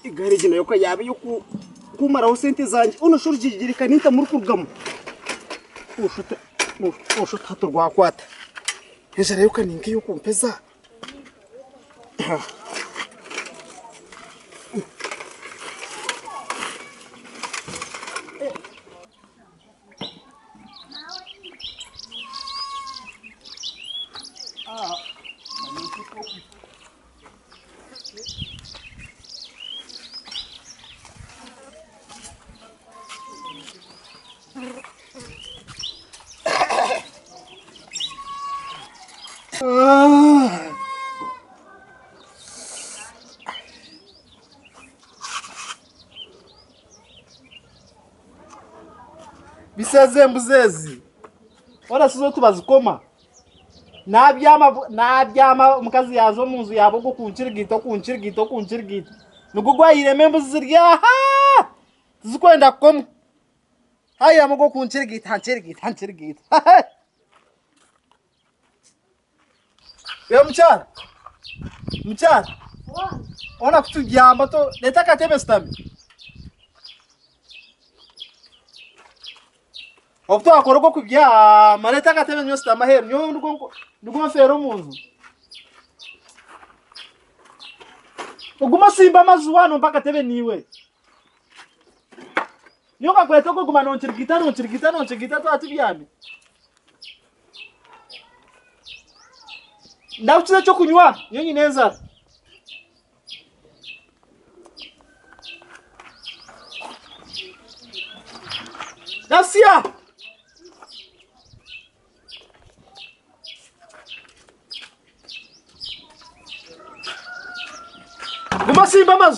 Egaari egi nayo ka yaaba ey'okumaraho sente zangye. Hoona shi orugyegyere reka nintamu rurikurugamu. Noshusha oti hati rwakwata. Enjara yo ka ni nk'ey'okumpeza. Biseze embuzi ezi orasiza oti bazikoma Naabyama naabyama omukazi yaaza omu nju yaaba ogwo kunkirigiita okunkirigiita okunkirigiita nigwo gwayiiremu embuzi ziri aha tizikwenda kukomwa haayihamu ogwo kunkirigiita nkirigiita nkirigiita Iwe mukyara mukyara hoona ku tubyama reeta akatebe oshutame. Obu twakora ogw'okubyama reeta akatebe nyowe nshutame aheeru nyowe nigwo nfeera omu nju. Ogume osimbe amaju waaba nompa akatebe naiwe. Nyowe nkakweta okuguma nonkirigiita nonkirigiita nonkirigiita twaba tubyami. Ndakukiza ekyokunywa nyowe nyine enjara. Nasia! Guma osimbe amaju.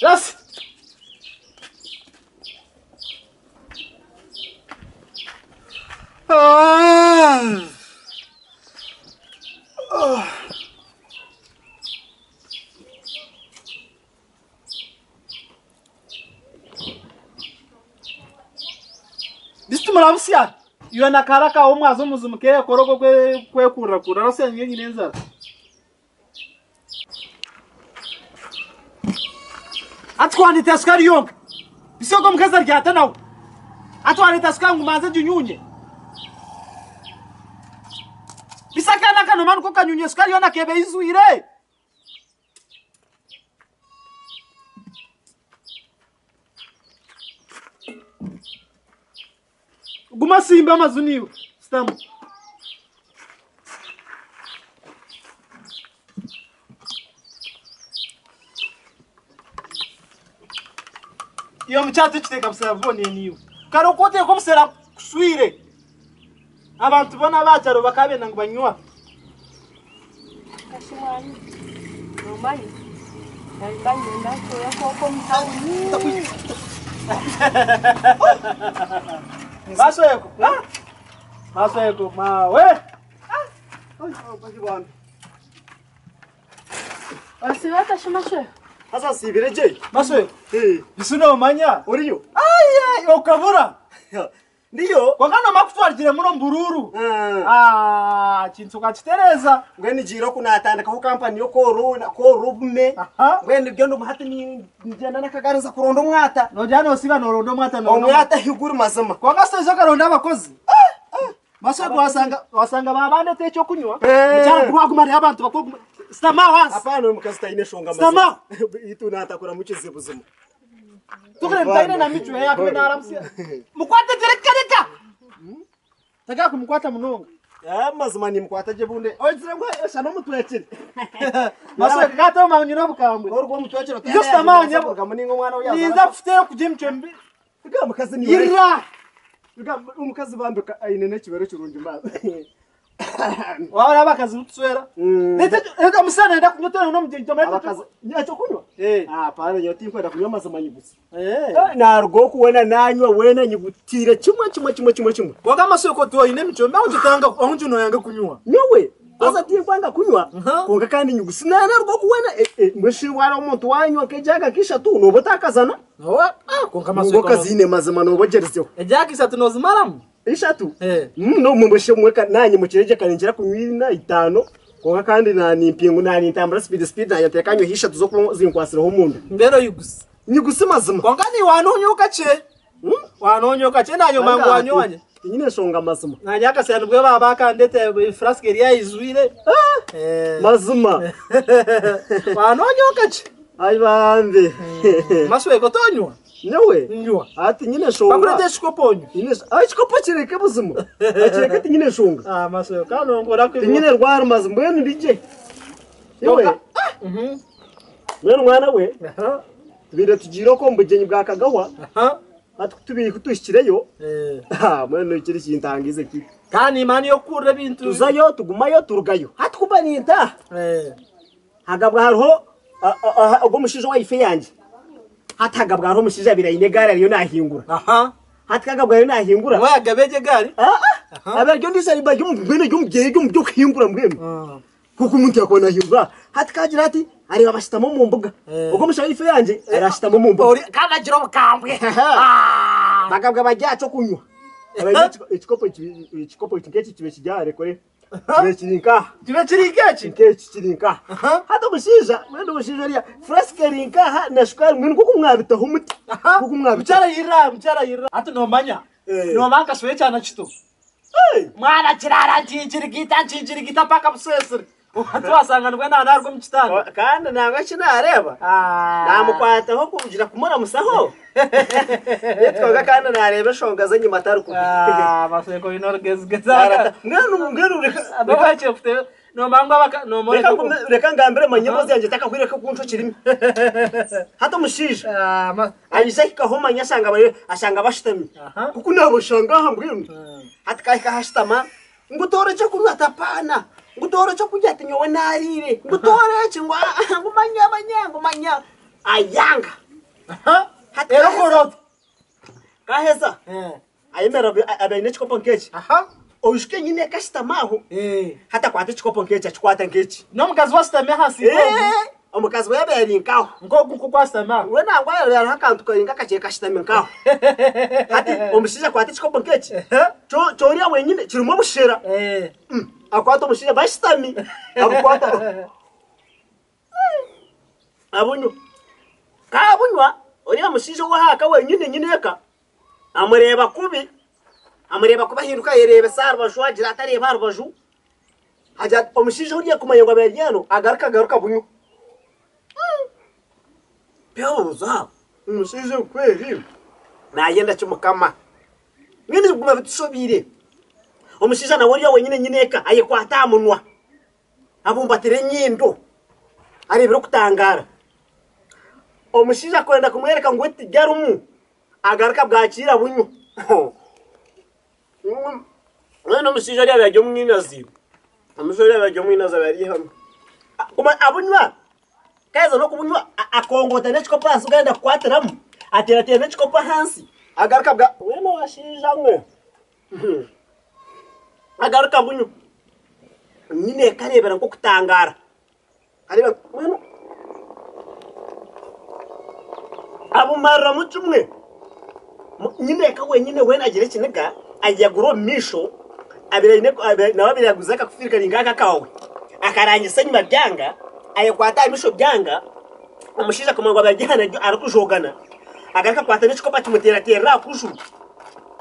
Yes. Ah. Ah. Bisitu murabusya iwe na kahara kaawe omwaza omuzi mukeekora ogwo kwekuurirakuurira arabusya nyowe nyine enjara. Hati twandeetera shukaari yonka bisi ogwo omukazi aryata nawe hati wareeta shukaari ngu mbanze nginyuunye bisi akaana akanoma niko kanyuunya shukaari yoona keeba eizwire. Guma osimbe amaju naiwe shutama. Iwe omukyara tikiteeka busera bubonire naiwe. Kare oku oteeka obusera kuswire Abantu boona aba kyaro bakaba benda ngu banywa. Kashi mwami, nomanya nari mba niinyenda ntuure nk'oku omu tawuni. Masweko, masweko mawe. Osiiba ota shi Mashweko? Haza nsiibire gye. Masweko, isi nomanya? Oriyo? Aye, okabura. Ndiyo. Kwonka noomanya ku twarugire muno omu buruuru, Ah. ah, ekintu okakitereeza. Mbwenu ngiire oku naatandikaho kampani y'okworora kworora obume. Aha. Mbwenu nibyo ndumu hati ni- nigyenda n'akagaari nza kuronda omwata. Noogira noosiiba nooronda omwata nooronda Omwata ahaiguru mazima. Kwonka sitaija okaronda abakozi. Maswego wasanga wasanga baabandeta ekyokunywa. Eh. Mukyara guma waguma hariyo abantu bakuru guma sitama aho ahansi. Hapana oyu mukazi taine nshonga Sitama. Itwe naatakuramu kizibu zima. Tukure mutaine na micwe yakuba naramusia. Mukwate gye reka reka. Tagara kumukwata munonga. Ah, mazima nimukwata gye bunde. Ogire ngu eshana omutwekire. Maswe kata omanyire obukambwe. Orwo omutwekire Ijo sitama nyabo. Orugamu ninga omwana we Ninza kufuteyo kugya emicwe mibi. Ga mukazi ni Yirira. Ga omukazi bambika aine n'ekibero kirungi mazi. Wabara abakazi butuswera. Leta omusana nenda kunywa tena n'omugyenyi tomanya. Abakazi ekyokunywa? Eh. Ah, pana nyowe tinkwenda kunywa amazima nyigusa. Eh. Naruga oku weena nanywa weena nyigutiire kimwe kimwe kimwe kimwe kimwe. Kwonka amasweko toine emicwe mibi ahu gitanga ahu noyanga kunywa. Nyowe? Haza tinkwanga kunywa, kwonka kandi nyigusi naanarwa okuwena. Mbwenu shi wareeba omuntu wanywa nk'ejaaga nk'ishatu nooba otaakazana? Kwonka Ngu okaziine mazima nooba ogyerizeho. Ejaaga ishatu noozimaramu? Ishatu? Mbwenu shi obumwe naanye mukiro egyo kare nkira kunywa ina, itaano, kwonka kandi naanimpingu naanintambura sipiidi sipiidi naanye nteeka nyweho ishatu z'okuba zinkwatsireho omunda. Mbwenu oyigusi? Nyigusi mazima. Kwonka naiwe waanoonywa kakye. Wanoonyoka kakye naanye omanya ngu wanyoanye. Tinyine nshonga mazima. Naanye akasya nibwo baaba bakandeetera flask eri ayijwire. Mazima. Wanoonyoka kakye. Ai bambe. Mashweka otonywa? Nyowe? Nywa. Ah tinyine nshonga. Bakureetera ekikopo onywe. Ah ekikopo kireke buzima. Kireke tinyine nshonga. Ah mashweka nonkora kubi. Tinyine rwari mazima mbwenu ndigye. Iwe. Mbwenu mwana we. Tubaire tugiire okwo omu bugyenyi bwa Kagawa, hati ku tubaire ku tuhikireyo, mbwenu ekiri kintangiize ki? Kandi imani y'okukurira ebintu. Tuzayo, tugumayo, turugayo. Hati ku mba nintaaha, hagabwa hariho ogwo omushaija owa ife yangye. Hati hagabwa hariho omushaija abaire aine egaari ariyo naahingura. Hati kagabwa ariyo naahingura. Niwe yaagaba egyo egaari? Abaire ari ondiijo ari mbwenu ari omu by'okuhingura mbwenu. Nk'oku omuntu yaakuba naahindura hati ka agira ati, areeba bashutami omu mbuga. Ogwo omushaija ife yangye arashutama omu mbuga. Kandi agira obukambwe. Bakabwa bari aha ky'okunywa. Abaine ekikopo ekikopo nk'eki kibe kiri aha rekore. Kibe kiri nk'aha. Kibe kiri nk'eki? Nk'eki kiri nk'aha. Hati omushaija, mbwenu omushaija oriya, furasika eri nk'aha na shukaari mbwenu nk'oku mwabitaho muti. Nk'oku mwabitaho. Mukyara yirira aha, mukyara yirira. Hati noomanya, noomanya akashuba ekyana kito. Mwana kirara nkinkirigita nkinkirigita paka busesire. Hati wasanga nibwo nanaruga omu kitanda. Kandi nangwa eki nareeba namukwataho kugira kumuramusaho beitu kwonka kandi nareeba enshonga ze enyima atari kubi. Maseko oine orugezigezi. Mbwenu mbwenu reka Reka ngambire manya emboozi yangye etakahwire reka kuncwa ekirimi. Hati omushaija aija ahikaho manya ashanga ashanga bashutami. Kuku nabashanga aha mbwenu. Hati ku ahika aho ashutama, ngu toora ekyokunywa ati apaana, ngu toora ekyokurya ati nyowe naariire, ngu toora eki ngu aa ngu manya manya ngu manya ayanga. Hati Reero okora ota? Ku aheza ayemerera abe aine ekikopo nk'eki, oijuke nyine eka ashutami aho, hati akwata ekikopo nk'eki akikwata nk'eki. N'omukazi we ashutami ahansi nk'ogu? Omukazi we yaaba ari nk'aho. Nk'ogu nk'oku ashutami aho. We nangwa hariho akantu kari nk'akakye kashutami nk'aho. Hati omushaija akwata ekikopo nk'eki, ky'oriya wenyine kirimu obushera. Akwata omushaija bashutami, abukwata abunywa. Ku abunywa, oriya mushaija ow'aha ka wenyine nyine eka amureeba kubi, amureeba kubi ahinduka ayereebesa aha rubaju agira ati areeba aha rubaju. Agira ati, Omushaija oriya kumanya ngu abaire ari hanu, agaruka agaruka bunywa. Byabuuza, omushaija ogu kweri naayenda ki Mukama? Mbwenu biguma bitushobeire. Omushaija nawe oriya wenyine nyine eka ayekwata aha munwa, abumbatira enyindo, areebire okutangaara. Omushaija kwenda kumworeka ngu we tigarimu, agaruka bwakiira bunywa. Mbwenu omushaija oriya abaire ari omwinazi, omushaija oriya abaire ari omwinazi abaire ari eihano. Abunywa, ku aheza n'okubunywa akongoota n'ekikopo ahansi ogu arenda kukwatiramu, ateerateera n'ekikopo ahansi, agaruka bwa mbwenu bashaija mwe, agaruka abunywa. Nyine kareebera nk'okutangaara, areeba mbwenu abumariramu kimwe. Nyine eka wenyine weena agira ekiniga ayagura omu maisho abaire aine nawe abaire yaguze akakufiiri kari nk'aka akaawe akarangisa enyima byanga ayekwata aha maisho byanga omushaija akamanya ngu abaire ari aha naryo arikujogana agaruka akwata n'ekikopo akimuteerateerera aha kuju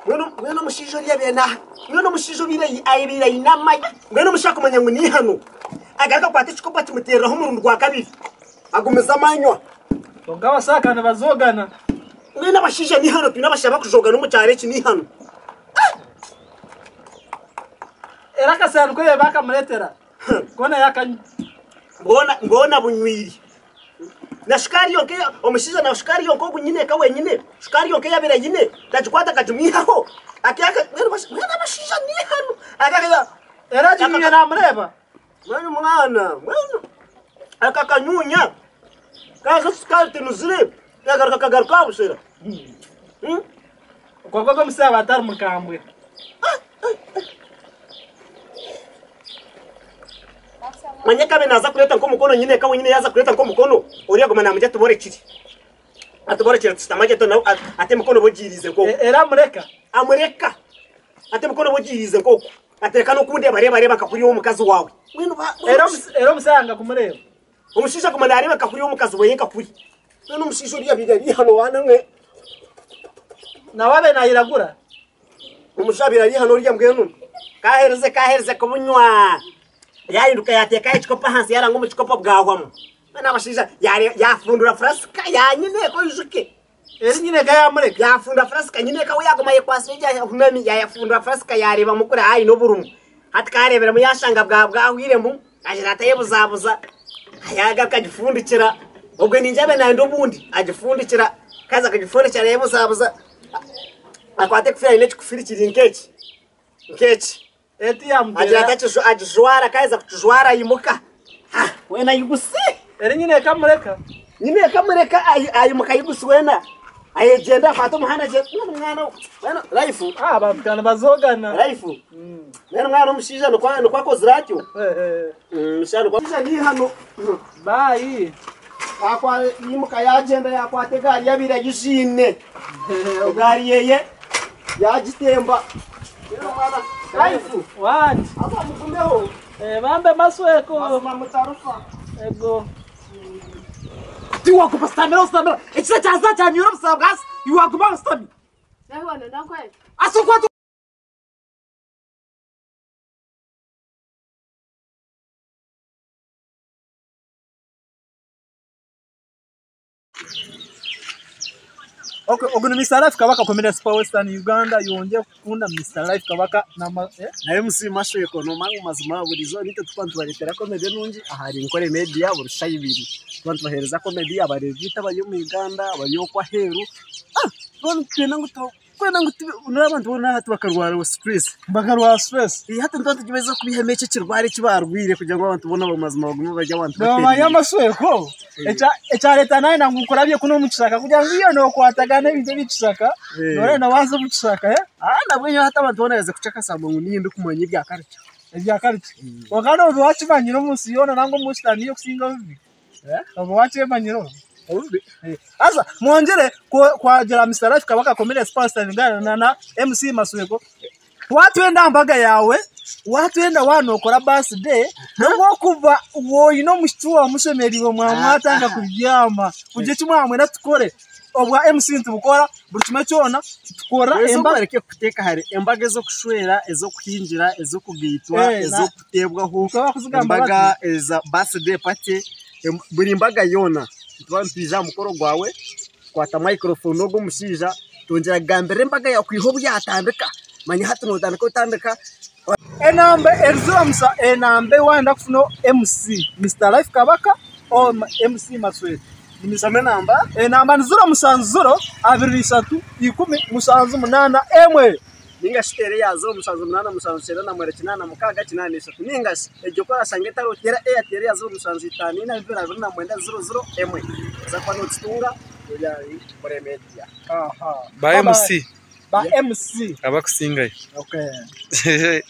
mbwenu mbwenu omushaija oriya abaire na mbwenu omushaija obaire abaire aine amahe mbwenu omushaija akamanya ngu n'eihano agaruka akwata ekikopo akimuteereraho omurundi gwa kabiri agumizamu anywa. Kwonka abasaaka nibazogana. Mbwenu abashaija n'eihano twine abashaija barikujogana omu kyaro eki n'eihano. Era akasaani ku bakamureetera koona yaakanywa. Bwona bunywire. Na shukaari yonka omushaija na shukaari yonka ogu nyine eka wenyine, shukaari yonka ei abaire aine tagikwata akagimwihaho. Mbwenu abashaija n'eihano. Era aginywa naamureeba. Mbwenu mwana, mbwenu aka kanyunya kaaza shukaari tenuzire kagaruka kagaruka aha bushera. Kwonka ogwo omushaija aba atari mukambwe. Manya kabe naza kureta nk'omukono nyine ka wenyine yaza kureta nk'omukono oriya aguma namurya atuborekire. Atuborekire tushutama gye nawe ate emikono bogiriize nk'oku. Era amureka? Amureka. Ate emikono bogiriize nk'oku. Atereka n'okundeeba reeba reeba nka kuriya ow'omukazi waawe. Mbwenu ba Era era omushaija anga kumureeba? Omushaija aguma naareeba nka kuriya ow'omukazi weeye nka kuri. Mbwenu omushaija oriya abaire ari hano waana mwe. Nawe abe naayiragura? Omushaija abaire ari hano oriya mbwenu kaaherize kaaherize kubunywa yaahinduka yaateekaho ekikopo ahansi yaaranga omu kikopo bwahwamu. Mbwenu abashaija yaafundura furasika ya nyineeka oijuke. Eri nyineeka yaamureka. Yaafundura furasika nyineeka we yaaguma ayekwatsire gye ahunami yaayafundura furasika yaareebamu kuri haine oburimu. Hati ka areebiremu yaashanga bwaba bwahwiremu agira ati ayebuzabuza yaagaruka agifundikira. Obwe ningira abe naayenda obundi agifundikira ku yaaza kugifundikira ayebuzabuza akwata ekufiri aine ekikufiri kiri nk'eki nk'eki. Eti Agira yamuteera. ati agijwara, ku aheza kukijwara aimuka. Weena aigusi. Eri nyine ekamureka. Nyine ekamureka aimuka aigusi weena. Ayegyenda akwata omuhanda agyenda. Mbwenu mwana mbwenu life. Ah, abantu ka nibazogana. Life. Mbwenu mwana omushaija nikwo nikwo akozire atyo. Omushaija nikwo. Omushaija n'eihano. Baayi. Yaimuka yaagyenda yaakwata egaari yabaire agijiine. Egaari yeye yaagitemba. Life. Wangi. Haza mugumeho. Eh, bambe masweko. Mazima mutarufa. Ego. Tiwaguma sitamira ositamira ekisa kyaza kyanyura obusaba bwasi iwaguma ositami asukwatu. Okay, ogu ni Mr. Life Kabaka Comedian Super Western Uganda yongye kukunda Mr. Life Kabaka na eh? Naye musiima Ashweko noomanya ngu mazima buriizooba itwe tukuba nitubareetera comedy nungi ahari Nkore Media buri shaaha ibiri. Tuba nitubaheereza comedy abareebi baitu abari omu Uganda, abari okwo aheeru. Tuba nitwenda ngu kwenda ngu noreeba abantu boona hati bakarwara stress. Bakarwara stress. Hati nituba nitugyezaho kubaihamu ekyo ekirwara eki barwaire kugira ngu abantu boona mazima bagume bari abantu Nomanya batereire. Amasweko ekyareta naye nangu nkurabye kunu omu kishaka kugira ngu iwe nokwatagana ebintu eby'ekishaka noreeba nobaasa omu kishaka eh? Nabwo nyowe hati abantu boona baaheza kucwa akasamba ngu niinye ndikumanya ebya culture. Ebya culture. Kwonka noba wakimanyire omu nsi yoona nangwa omu Western niyo okusinga obubi. Oba wakyemanyire obu. Obubi. Haza mwongyere kwagira Mister Life Kabaka Comedian Super Western Uganda na MC Masweko. Watwenda aha mbaga yaawe, watwenda waaba nookora birthday, n'obu orikuba oine omwishiki waawe omushemereirwe mwaba mwatandika kubyama, kugira eki mwamwenda tukore. Obwa MC nitubukora, buri kimwe kyona tukora embaga. Bareke kukuteeka hare embaga ez'okushwera, ez'okuhingira, ez'okugaitwa, ez'okuteebwaho, embaga eza birthday party, buri mbaga yoona nituba nitwija aha mukoro gwawe, tukwata microphone ogwo omushaija twongyera kugambira embaga yaawe kwiha obu yaatandika. Manya hati nootandika otandika. Enamba erizira musa enamba wayenda kufuna MC Mister Life Kabaka or MC Maswera. Shoma enamba. Enamba ni 070 23 10 78 1. Ninga shi teera eya 078 7 9 96 83 ninga shi egyo ku orashanga etariho teera Airtel eya 0754 229 00 1. Oza kuba nokitunga ori ahari Nkore Media. Aha. Ba MC Ba MC. abakusingayo. Okay.